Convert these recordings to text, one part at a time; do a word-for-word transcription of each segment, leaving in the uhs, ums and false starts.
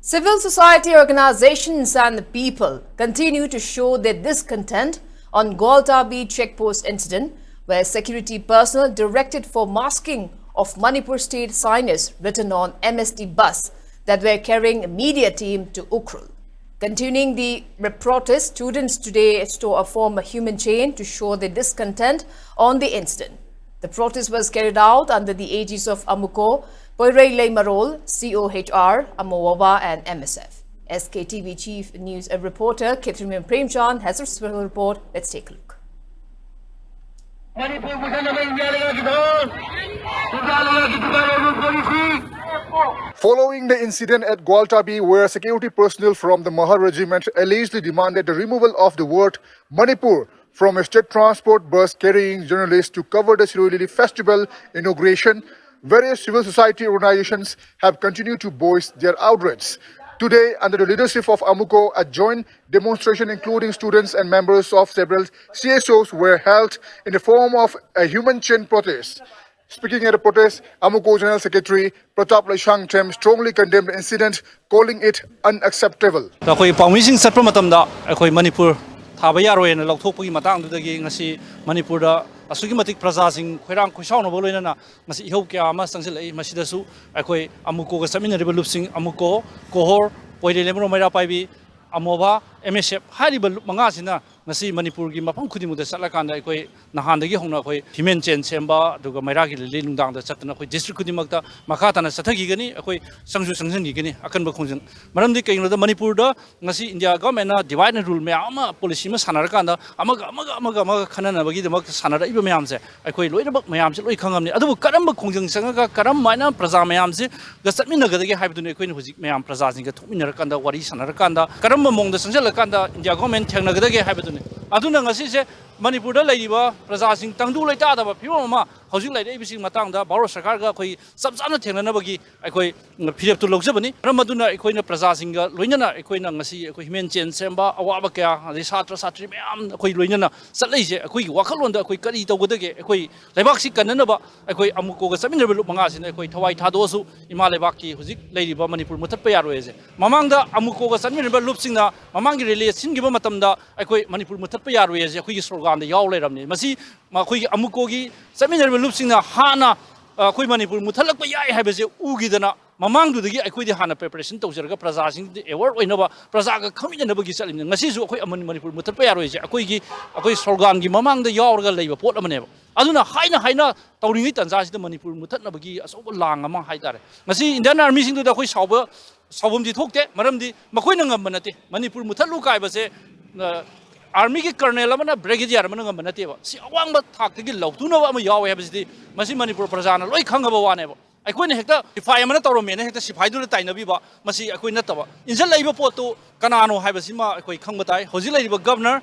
Civil society organizations and the people continue to show their discontent on Gwaltabi checkpost incident, where security personnel directed for masking of Manipur State signers written on M S T bus that were carrying media team to Ukhrul. Continuing the re- protest, students today tore a form a human chain to show their discontent on the incident. The protest was carried out under the aegis of AMUCO, Poirei Leimarol, C O H R, AMOWABA and M S F. S K T V chief news reporter Khetrimian Premchand has a special report. Let's take a look. Following the incident at Gwaltabi, where security personnel from the Mahar regiment allegedly demanded the removal of the word Manipur from a state transport bus carrying journalists to cover the Shirui Lily Festival inauguration, various civil society organizations have continued to voice their outrage. Today, under the leadership of AMUCO, a joint demonstration including students and members of several C S Os were held in the form of a human chain protest. Speaking at the protest, AMUCO General Secretary Pratap Leishangthem strongly condemned the incident, calling it unacceptable. ꯑꯩꯈꯣꯏ ꯄꯥꯎꯃꯤꯁꯤꯡ ꯆꯠꯄ ꯃꯇꯝꯗ ꯑꯩꯈꯣꯏ ꯃꯅꯤꯄꯨꯔ ꯊꯥꯕ ꯌꯥꯔꯣꯏꯅ ꯂꯧꯊꯣꯛꯄꯒꯤ ꯃꯇꯥꯡꯗꯨꯗꯒꯤ ꯉꯁꯤ ꯃꯅꯤꯄꯨꯔꯗ ꯑꯁꯨꯛꯀꯤ ꯃꯇꯤꯛ ꯄ꯭ꯔꯖꯥꯁꯤꯡ ꯈꯣꯏꯔꯥꯡ ꯈꯣꯏꯁꯥꯎꯅꯕ ꯂꯣꯏꯅꯅ ꯉꯁꯤ ꯏꯍꯧ ꯀꯌꯥ ꯑꯃ ꯆꯪꯁꯤꯜꯂꯛꯏ꯫ ꯃꯁꯤꯗꯁꯨ ꯑꯩꯈꯣꯏ AMUCOꯒ ꯆꯠꯃꯤꯟꯅꯔꯤꯕ ꯂꯨꯞꯁꯤꯡ AMUCO, COHOR, ꯄꯣꯏꯔꯩ ꯂꯩꯃꯔꯣꯝ ꯃꯩꯔꯥ ꯄꯥꯏꯕꯤ, AMOWABA, M S F ꯍꯥꯏꯔꯤꯕ ꯂꯨꯞ ꯃꯉꯥꯁꯤꯅ ꯉꯁꯤ ꯃꯅꯤꯄꯨꯔꯒꯤ ꯃꯐꯝ ꯈꯨꯗꯤꯡꯃꯛꯇ ꯆꯠꯂꯀꯥꯟꯗ ꯑꯩꯈꯣꯏ ꯅꯍꯥꯟꯗꯒꯤ ꯍꯧꯅ ꯑꯩꯈꯣꯏ ꯍ꯭ꯌꯨꯃꯦꯟ ꯆꯦꯟ ꯁꯦꯝꯕ, ꯑꯗꯨꯒ ꯃꯩꯔꯥꯒꯤ ꯂꯤꯂꯤ ꯅꯨꯡꯗꯥꯡꯗ ꯆꯠꯇꯅ ꯑꯩꯈꯣꯏ ꯗꯤꯁꯇ꯭ꯔꯤꯛ ꯈꯨꯗꯤꯡꯃꯛꯇ ꯃꯈꯥ ꯇꯥꯅ ꯆꯠꯊꯈꯤꯒꯅꯤ꯫ ꯑꯩꯈꯣꯏ ꯆꯪꯁꯨ ꯆꯪꯁꯤꯟꯈꯤꯒꯅꯤ ꯑꯀꯟꯕ ꯈꯣꯡꯖꯪ꯫ ꯃꯔꯝꯗꯤ ꯀꯩꯒꯤꯅꯣꯗ ꯃꯅꯤꯄꯨꯔꯗ ꯉꯁꯤ ꯏꯟꯗꯤꯌꯥ ꯒꯚꯔꯟꯃꯦꯟꯠꯅ divide and rule ꯃꯌꯥꯝ ꯑꯃ ꯄꯣꯂꯤꯁꯤ ꯑꯃ ꯁꯥꯟꯅꯔꯀꯥꯟꯗ ꯑꯃꯒ ꯑꯃꯒ ꯑꯃꯒ ꯑꯃꯒ ꯈꯟꯅꯅꯕꯒꯤꯗꯃꯛꯇ ꯁꯥꯟꯅꯔꯛꯏꯕ ꯃꯌꯥꯝꯁꯦ ꯑꯩꯈꯣꯏ ꯂꯣꯏꯅꯃꯛ ꯃꯌꯥꯝꯁꯦ ꯂꯣꯏ ꯈꯪꯉꯝꯅꯤ꯫ ꯑꯗꯨꯕꯨ ꯀꯔꯝꯕ ꯈꯣꯡꯖꯪ ꯆꯪꯉꯒ ꯀꯔꯝꯍꯥꯏꯅ ꯄ꯭ꯔꯖꯥ ꯃꯌꯥꯝꯁꯤꯒ ꯆꯠꯃꯤꯟꯅꯒꯗꯒꯦ ꯍꯥꯏꯕꯗꯨꯅꯤ ꯑꯩꯈꯣꯏꯅ ꯍꯧꯖꯤꯛ ꯃꯌꯥꯝ ꯄ꯭ꯔꯖꯥꯁꯤꯡꯒ ꯊꯣꯛꯃꯤꯟꯅꯔꯀꯥꯟꯗ ꯋꯥꯔꯤ ꯁꯥꯟꯅꯔꯀꯥꯟꯗ ꯀꯔꯝꯕ ꯃꯑꯣꯡꯗ ꯆꯪꯁꯤꯜꯂꯀꯥꯟꯗ ꯏꯟꯗꯤꯌꯥ ꯒꯚꯔꯟꯃꯦꯟꯠ ꯊꯦꯡꯅꯒꯗꯒꯦ ꯍꯥꯏꯕꯗꯨꯅꯤ꯫ ꯑꯗꯨꯅ ꯉꯁꯤꯁꯦ ꯃꯅꯤꯄꯨꯔꯗ ꯂꯩꯔꯤꯕ ꯄ꯭ꯔꯖꯥꯁꯤꯡ ꯇꯪꯗꯨ ꯂꯩꯇꯥꯗꯕ ꯐꯤꯕꯝ ꯑꯃ ꯍꯧꯖꯤꯛ ꯂꯩꯔꯛꯏꯕꯁꯤꯒꯤ ꯃꯇꯥꯡꯗ ꯚꯥꯔꯠ ꯁꯔꯀꯥꯔꯒ ꯑꯩꯈꯣꯏ ꯆꯞ ꯆꯥꯅ ꯊꯦꯡꯅꯅꯕꯒꯤ ꯑꯩꯈꯣꯏ ꯐꯤꯔꯦꯞꯇꯨ ꯂꯧꯖꯕꯅꯤ꯫ ꯃꯔꯝ ꯑꯗꯨꯅ ꯑꯩꯈꯣꯏꯅ ꯄ꯭ꯔꯖꯥꯁꯤꯡꯒ ꯂꯣꯏꯅꯅ ꯑꯩꯈꯣꯏꯅ ꯉꯁꯤ ꯑꯩꯈꯣꯏ ꯍ꯭ꯌꯨꯃꯦꯟ ꯆꯦꯟ ꯁꯦꯝꯕ, ꯑꯋꯥꯕ ꯀꯌꯥ, ꯑꯗꯩ ꯁꯥꯇ꯭ꯔ ꯁꯥꯇ꯭ꯔꯤ ꯃꯌꯥꯝ ꯑꯩꯈꯣꯏ ꯂꯣꯏꯅꯅ ꯆꯠꯂꯛꯏꯁꯦ, ꯑꯩꯈꯣꯏꯒꯤ ꯋꯥꯈꯜꯂꯣꯟꯗ ꯑꯩꯈꯣꯏ ꯀꯔꯤ ꯇꯧꯒꯗꯒꯦ, ꯑꯩꯈꯣꯏ ꯂꯩꯕꯥꯛꯁꯤ ꯀꯟꯅꯅꯕ ꯑꯩꯈꯣꯏ ꯑꯃꯨꯀꯣꯒ ꯆꯠꯃꯤꯟꯅꯔꯤꯕ ꯂꯨꯞ ꯃꯉꯥꯁꯤꯅ ꯑꯩꯈꯣꯏ ꯊꯋꯥꯏ ꯊꯥꯗꯣꯛꯑꯁꯨ ꯏꯃꯥ ꯂꯩꯕꯥꯛꯀꯤ ꯍꯧꯖꯤꯛ ꯂꯩꯔꯤꯕ ꯃꯅꯤꯄꯨꯔ ꯃꯨꯊꯠꯄ ꯌꯥꯔꯣꯏ ꯍꯥꯏꯁꯦ꯫ ꯃꯃꯥꯡꯗ ꯑꯃꯨꯀꯣꯒ ꯆꯠꯃꯤꯟꯅꯔꯤꯕ ꯂꯨꯞꯁꯤꯡꯅ ꯃꯃꯥꯡꯒꯤ ꯔꯦꯂꯤ ꯁꯤꯟꯈꯤꯕ ꯃꯇꯝꯗ ꯑꯩꯈꯣꯏ ꯃꯅꯤꯄꯨꯔ ꯃꯨꯊꯠꯄ ꯌꯥꯔꯣꯏ ꯍꯥꯏꯁꯦ ꯑꯩꯈꯣꯏꯒꯤ ꯁ꯭ꯂꯣꯒꯥꯟꯗ ꯌꯥꯎ ꯂꯩꯔꯕꯅꯤ꯫ ꯃꯁꯤ ꯑꯩꯈꯣꯏꯒꯤ ꯑꯃꯨꯀꯣꯒꯤ ꯆꯠꯃꯤꯟꯅꯔꯤꯕ ꯂꯨꯞꯁꯤꯡꯅ ꯍꯥꯟꯅ ꯑꯩꯈꯣꯏ ꯃꯅꯤꯄꯨꯔ ꯃꯨꯊꯠꯂꯛꯄ ꯌꯥꯏ ꯍꯥꯏꯕꯁꯦ ꯎꯈꯤꯗꯅ ꯃꯃꯥꯡꯗꯨꯗꯒꯤ ꯑꯩꯈꯣꯏꯗꯤ ꯍꯥꯟꯅ ꯄ꯭ꯔꯤꯄꯦꯔꯦꯁꯟ ꯇꯧꯖꯔꯒ ꯄ꯭ꯔꯖꯥꯁꯤꯡꯗꯤ ꯑꯦꯋꯦꯌꯔ ꯑꯣꯏꯅꯕ, ꯄ꯭ꯔꯖꯥꯒ ꯈꯪꯃꯤꯟꯅꯅꯕꯒꯤ ꯆꯠꯂꯤꯕꯅꯤ꯫ ꯉꯁꯤꯁꯨ ꯑꯩꯈꯣꯏ ꯑꯃ-, ꯃꯅꯤꯄꯨꯔ ꯃꯨꯊꯠꯄ ꯌꯥꯔꯣꯏꯁꯦ ꯑꯩꯈꯣꯏꯒꯤ, ꯑꯩꯈꯣꯏ ꯁ꯭ꯂꯣꯒꯥꯟꯒꯤ ꯃꯃꯥꯡꯗ ꯌꯥꯎꯔꯒ ꯂꯩꯕ ꯄꯣꯠ ꯑꯃꯅꯦꯕ꯫ ꯑꯗꯨꯅ ꯍꯥꯏꯅ ꯍꯥꯏꯅ ꯇꯧꯔꯤꯉꯩ ꯇꯥꯟꯖꯥꯁꯤꯗ ꯃꯅꯤꯄꯨꯔ ꯃꯨꯊꯠꯅꯕꯒꯤ ꯑꯆꯧꯕ ꯂꯥꯡ ꯑꯃ ꯍꯥꯏꯇꯥꯔꯦ꯫ ꯉꯁꯤ ꯏꯟꯗꯤꯌꯥꯟ ꯑꯥꯔꯃꯤꯁꯤꯡꯗꯨꯗ ꯑꯩꯈꯣꯏ ꯁꯥꯎꯕ, ꯁꯥꯎꯐꯝꯗꯤ ꯊꯣꯛꯇꯦ, ꯃꯔꯝꯗꯤ ꯃꯈꯣꯏꯅ ꯉꯝꯕ ꯅꯠꯇꯦ꯫ ꯃꯅꯤꯄꯨꯔ ꯃꯨꯊꯠꯂꯨ ꯀꯥꯏꯕꯁꯦ, ꯑ, ꯑꯥꯔꯃꯤꯒꯤ ꯀꯔꯅꯦꯜ ꯑꯃꯅ ꯕ꯭ꯔꯤꯒꯦꯗꯤꯌꯔ ꯑꯃꯅ ꯉꯝꯕ ꯅꯠꯇꯦꯕ꯫ ꯁꯤ ꯑꯋꯥꯡꯕ ꯊꯥꯛꯇꯒꯤ ꯂꯧꯊꯨꯅꯕ ꯑꯃ ꯌꯥꯎꯋꯦ ꯍꯥꯏꯕꯁꯤꯗꯤ ꯃꯁꯤ ꯃꯅꯤꯄꯨꯔ ꯄ꯭ꯔꯖꯥꯅ ꯂꯣꯏ ꯈꯪꯉꯕ ꯋꯥꯅꯦꯕ꯫ ꯑꯩꯈꯣꯏꯅ ꯍꯦꯛꯇ ꯁꯤꯐꯥꯏ ꯑꯃꯅ ꯇꯧꯔꯝꯃꯦꯅ ꯍꯦꯛꯇ ꯁꯤꯐꯥꯏꯗꯨꯗ ꯇꯥꯏꯅꯕꯤꯕ, ꯃꯁꯤ ꯑꯩꯈꯣꯏ ꯅꯠꯇꯕ꯫ ꯏꯟꯁꯤꯜꯂꯛꯏꯕ ꯄꯣꯠꯇꯨ ꯀꯅꯥꯅꯣ ꯍꯥꯏꯕꯁꯤꯃ ꯑꯩꯈꯣꯏ ꯈꯪꯕ ꯇꯥꯏ꯫ ꯍꯧꯖꯤꯛ ꯂꯩꯔꯤꯕ ꯒꯕꯅꯔ,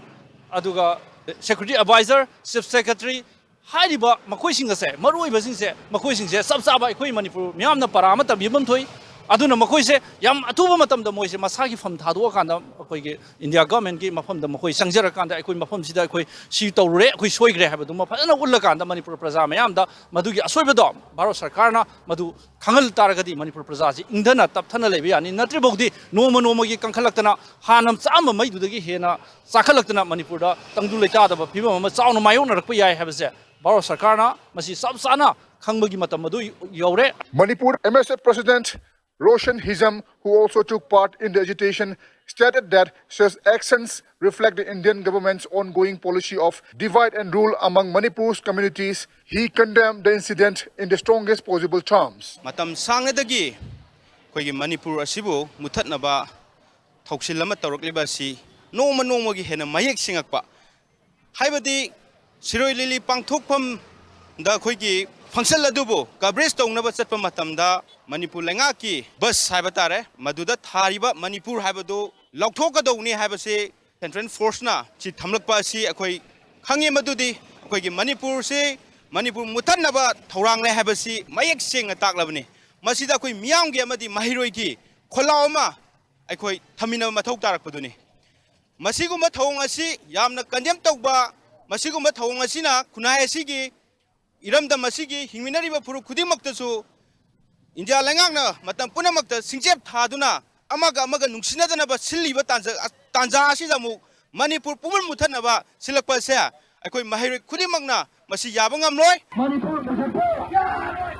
ꯑꯗꯨꯒ ꯁꯦꯀ꯭ꯌꯨꯔꯤꯇꯤ ꯑꯦꯗꯚꯥꯏꯖꯔ, ꯆꯤꯐ ꯁꯦꯀ꯭ꯔꯦꯇꯔꯤ, ꯍꯥꯏꯔꯤꯕ ꯃꯈꯣꯏꯁꯤꯡ ꯑꯁꯦ, ꯃꯔꯨꯑꯣꯏꯕꯁꯤꯡꯁꯦ, ꯃꯈꯣꯏꯁꯤꯡꯁꯦ ꯆꯞ ꯆꯥꯕ ꯑꯩꯈꯣꯏ ꯃꯅꯤꯄꯨꯔ ꯃꯤꯌꯥꯝꯅ ꯄꯔꯥ ꯑꯃ ꯇꯝꯕꯤꯐꯝ ꯊꯣꯛꯏ꯫ ꯑꯗꯨꯅ ꯃꯈꯣꯏꯁꯦ ꯌꯥꯝ ꯑꯊꯨꯕ ꯃꯇꯝꯗ ꯃꯣꯏꯁꯦ ꯃꯁꯥꯒꯤ ꯐꯝ ꯊꯥꯗꯣꯛꯑꯀꯥꯟꯗ ꯑꯩꯈꯣꯏꯒꯤ ꯏꯟꯗꯤꯌꯥ ꯒꯚꯔꯟꯃꯦꯟꯠꯀꯤ ꯃꯐꯝꯗ ꯃꯈꯣꯏ ꯆꯪꯖꯔꯀꯥꯟꯗ ꯑꯩꯈꯣꯏ ꯃꯐꯝꯁꯤꯗ ꯑꯩꯈꯣꯏ ꯁꯤ ꯇꯧꯔꯨꯔꯦ, ꯑꯩꯈꯣꯏ ꯁꯣꯏꯈ꯭ꯔꯦ ꯍꯥꯏꯕꯗꯨꯃ ꯐꯖꯅ ꯎꯠꯂꯀꯥꯟꯗ ꯃꯅꯤꯄꯨꯔ ꯄ꯭ꯔꯖꯥ ꯃꯌꯥꯝꯗ ꯃꯗꯨꯒꯤ ꯑꯁꯣꯏꯕꯗꯣ ꯚꯥꯔꯠ ꯁꯔꯀꯥꯔꯅ ꯃꯗꯨ ꯈꯪꯍꯜ ꯇꯥꯔꯒꯗꯤ ꯃꯅꯤꯄꯨꯔ ꯄ꯭ꯔꯖꯥꯁꯤ ꯏꯪꯊꯅ ꯇꯞꯊꯅ ꯂꯩꯕ ꯌꯥꯅꯤ꯫ ꯅꯠꯇ꯭ꯔꯤꯐꯥꯎꯗꯤ ꯅꯣꯡꯃ ꯅꯣꯡꯃꯒꯤ ꯀꯟꯈꯠꯂꯛꯇꯅ ꯍꯥꯟꯅ ꯆꯥꯝꯕ ꯃꯩꯗꯨꯗꯒꯤ ꯍꯦꯟꯅ ꯆꯥꯈꯠꯂꯛꯇꯅ ꯃꯅꯤꯄꯨꯔꯗ ꯇꯪꯗꯨ ꯂꯩꯇꯥꯗꯕ ꯐꯤꯕꯝ ꯑꯃ ꯆꯥꯎꯅ ꯃꯥꯌꯣꯛꯅꯔꯛꯄ ꯌꯥꯏ ꯍꯥꯏꯕꯁꯦ ꯚꯥꯔꯠ ꯁꯔꯀꯥꯔꯅ ꯃꯁꯤ ꯆꯞ ꯆꯥꯅ ꯈꯪꯕꯒꯤ ꯃꯇꯝ ꯑꯗꯨ ꯌꯧꯔꯦ꯫ Manipur M S F President Roshan Hijam, who also took part in the agitation, stated that such actions reflect the Indian government's ongoing policy of divide and rule among Manipur's communities. He condemned the incident in the strongest possible terms. ꯃꯇꯝ ꯁꯥꯡꯅꯗꯒꯤ ꯑꯩꯈꯣꯏꯒꯤ ꯃꯅꯤꯄꯨꯔ ꯑꯁꯤꯕꯨ ꯃꯨꯊꯠꯅꯕ ꯊꯧꯁꯤꯜ ꯑꯃ ꯇꯧꯔꯛꯂꯤꯕ ꯑꯁꯤ ꯅꯣꯡꯃ ꯅꯣꯡꯃꯒꯤ ꯍꯦꯟꯅ ꯃꯌꯦꯛ ꯁꯦꯡꯉꯛꯄ, ꯍꯥꯏꯕꯗꯤ ꯁꯤꯔꯣꯏ ꯂꯤꯂꯤ ꯄꯥꯡꯊꯣꯛꯐꯝꯗ ꯑꯩꯈꯣꯏꯒꯤ ꯐꯪꯁꯟ ꯑꯗꯨꯕꯨ ꯀꯚꯔꯦꯖ ꯇꯧꯅꯕ ꯆꯠꯄ ꯃꯇꯝꯗ ꯃꯅꯤꯄꯨꯔ ꯂꯩꯉꯥꯛꯀꯤ ꯕꯁ ꯍꯥꯏꯕ ꯇꯥꯔꯦ, ꯃꯗꯨꯗ ꯊꯥꯔꯤꯕ ꯃꯅꯤꯄꯨꯔ ꯍꯥꯏꯕꯗꯨ ꯂꯧꯊꯣꯛꯀꯗꯧꯕꯅꯤ ꯍꯥꯏꯕꯁꯤ ꯁꯦꯟꯇ꯭ꯔꯦꯜ ꯐꯣꯔꯁꯅ ꯁꯤ ꯊꯝꯂꯛꯄ ꯑꯁꯤ ꯑꯩꯈꯣꯏ ꯈꯪꯉꯤ꯫ ꯃꯗꯨꯗꯤ ꯑꯩꯈꯣꯏꯒꯤ ꯃꯅꯤꯄꯨꯔꯁꯤ, ꯃꯅꯤꯄꯨꯔ ꯃꯨꯠꯊꯠꯅꯕ ꯊꯧꯔꯥꯡꯅꯦ ꯍꯥꯏꯕꯁꯤ ꯃꯌꯦꯛ ꯁꯦꯡꯅ ꯇꯥꯛꯂꯕꯅꯤ꯫ ꯃꯁꯤꯗ ꯑꯩꯈꯣꯏ ꯃꯤꯌꯥꯝꯒꯤ ꯑꯃꯗꯤ ꯃꯍꯩꯔꯣꯏꯒꯤ ꯈꯣꯜꯂꯥꯎ ꯑꯃ ꯑꯩꯈꯣꯏ ꯊꯝꯃꯤꯟꯅꯕ ꯃꯊꯧ ꯇꯥꯔꯛꯄꯗꯨꯅꯤ꯫ ꯃꯁꯤꯒꯨꯝꯕ ꯊꯧꯑꯣꯡ ꯑꯁꯤ ꯌꯥꯝꯅ ꯀꯟꯗꯦꯝ ꯇꯧꯕ, ꯃꯁꯤꯒꯨꯝꯕ ꯊꯧꯑꯣꯡ ꯑꯁꯤꯅ ꯈꯨꯟꯅꯥꯏ ꯑꯁꯤꯒꯤ, ꯏꯔꯝꯗꯝ ꯑꯁꯤꯒꯤ ꯍꯤꯡꯃꯤꯟꯅꯔꯤꯕ ꯐꯨꯔꯨꯞ ꯈꯨꯗꯤꯡꯃꯛꯇꯁꯨ ꯏꯟꯗꯤꯌꯥ ꯂꯩꯉꯥꯛꯅ ꯃꯇꯝ ꯄꯨꯝꯅꯃꯛꯇ ꯁꯤꯡꯆꯦꯞ ꯊꯥꯗꯨꯅ ꯑꯃꯒ ꯑꯃꯒ ꯅꯨꯡꯁꯤꯅꯗꯅꯕ ꯁꯤꯜꯂꯤꯕ ꯇꯥꯟꯖ-, ꯇꯥꯟꯖꯥ ꯑꯁꯤꯗ ꯑꯃꯨꯛ ꯃꯅꯤꯄꯨꯔ ꯄꯨꯝꯕ ꯃꯨꯠꯊꯠꯅꯕ ꯁꯤꯜꯂꯛꯄ ꯑꯁꯦ ꯑꯩꯈꯣꯏ ꯃꯍꯩꯔꯣꯏ ꯈꯨꯗꯤꯡꯃꯛꯅ ꯃꯁꯤ ꯌꯥꯕ ꯉꯝꯂꯣꯏ꯫ ꯃꯅꯤꯄꯨꯔ ꯃꯨꯠꯊꯠꯄ ꯌꯥꯔꯣꯏ!